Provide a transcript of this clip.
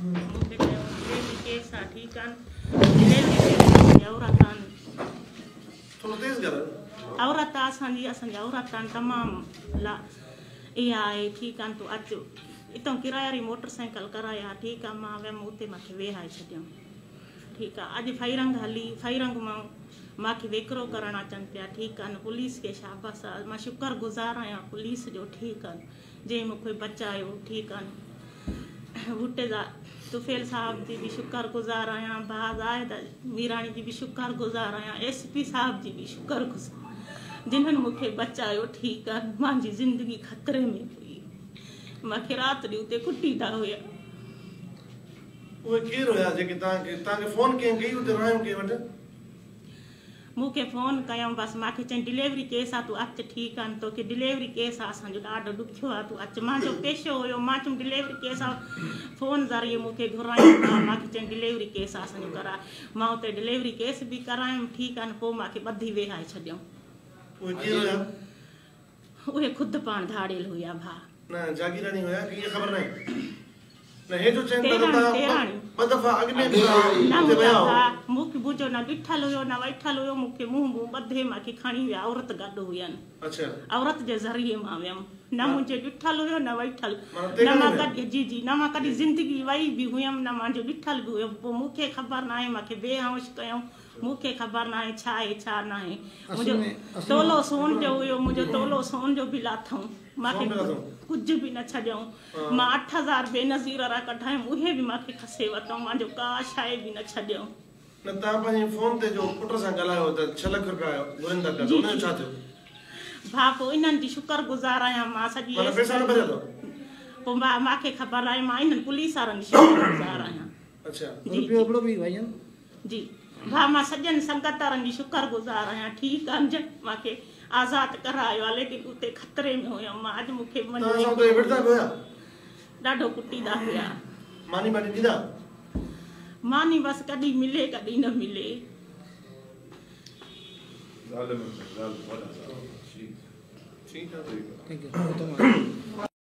मूंखे चयो delivery case आहे, ठीकु आहे। डिलीवरी केस औरत आहिनि, थोरो तेज़ ॻाल्हायो। औरत आहे असांजी, असांजी औरत आहिनि तमामु ला इहा आहे, ठीकु आहे। तूं अचु, हितां किराए वारी मोटरसाइकिल कराया, ठीकु आहे। मां वियुमि उते मूंखे वेहाए छॾियऊं, ठीकु आहे। अॼु फायरंग हली, फायरंग मां मूंखे वेकिरो करणु अचनि पिया, ठीकु आहे। पुलिस खे शाबाश आहे, मां शुक्र गुज़ार आहियां पुलिस जो, ठीकु आहे, जंहिं मूंखे बचायो, ठीकु आहे। बूटे जा तुफेल साहब जी बि शुक्र गुज़ार आहियां, भाउ ज़ाहिद मीराणी जी बि शुक्र गुज़ार आहियां, एस पी साहब जी बि शुक्र गुज़ार जिन्हनि मूंखे बचायो, ठीकु आहे। मुंहिंजी ज़िंदगी ख़तरे में हुई, मूंखे राति ॾींहुं उते कुटींदा हुया। उहे केरु हुया जेके तव्हांखे फ़ोन कंहिं कई उते रायूं कंहिं वटि? मूंखे फ़ोन कयऊं, बसि मूंखे चयईं डिलीवरी केस आहे, तूं अचु, ठीकु आहे। तोखे डिलीवरी केस आहे, असांजो ॾाढो ॾुखियो आहे, तूं अचु। मुंहिंजो पेशो हुयो, मां चयुमि डिलीवरी केस आहे, फ़ोन ज़रिए मूंखे घुरायूं, मूंखे चयईं डिलीवरी केस आहे असांजो कराए। मां उते डिलीवरी केस बि करायुमि, ठीकु आहे। पोइ मूंखे ॿधी वेहाए छॾियऊं। उहे केरु हुया? उहे ख़ुदि पाण धाड़ियल हुया भाउ। न जागीरानी हुया की इहा ख़बर न आहे? न हे जो चयनि था तव्हां ॿ दफ़ा अॻु में बि उते विया हो। मूंखे मुंहिंजो न ॾिठल हुयो न वेठल हुयो, मूंखे मुंहुं मुंहुं ॿधे मूंखे खणी विया, औरत गॾु हुयनि। अच्छा, औरत जे ज़रिए मां वियुमि, न मुंहिंजो ॾिठल हुयो न वेठल, न मां कॾहिं जी जी न मां कॾहिं ज़िंदगी वई बि हुयमि, न मुंहिंजो ॾिठल बि हुयो। पोइ मूंखे ख़बर न आहे, मूंखे बेहोश कयऊं, मूंखे ख़बर न आहे छा आहे छा न आहे। मुंहिंजो तोलो सोन जो हुयो, मुंहिंजो तोलो सोन जो बि लाथऊं, मूंखे कुझु बि न छॾियऊं। मां 8000 बेनज़ीर वारा कढायुमि, उहे बि मूंखे खसे वरितऊं, मुंहिंजो का शइ बि न छॾियऊं। न तव्हां पंहिंजे फ़ोन ते जो पुट सां ॻाल्हायो त 6 लाख रुपया घुरनि था पिया, हुनजो छा थियो? भाउ पोइ इन्हनि जी शुक्र गुज़ार आहियां मां सॼी। पैसा न भरिया अथव? पोइ मां मूंखे ख़बर आहे, मां इन्हनि पुलिस वारनि जी शुक्र गुज़ार आहियां। अच्छा, जी जी भाउ, मां सॼनि संगत वारनि जी शुक्र गुज़ार आहियां, ठीकु आहे। जन मूंखे आज़ाद करायो आहे, लेकिन उते ख़तरे में हुयमि मां। अॼु मूंखे ॾाढो कुटींदा हुया। मानी बानी ॾींदा? मानी बसि कॾहिं मिले कॾहिं न मिले। ठीक आहे।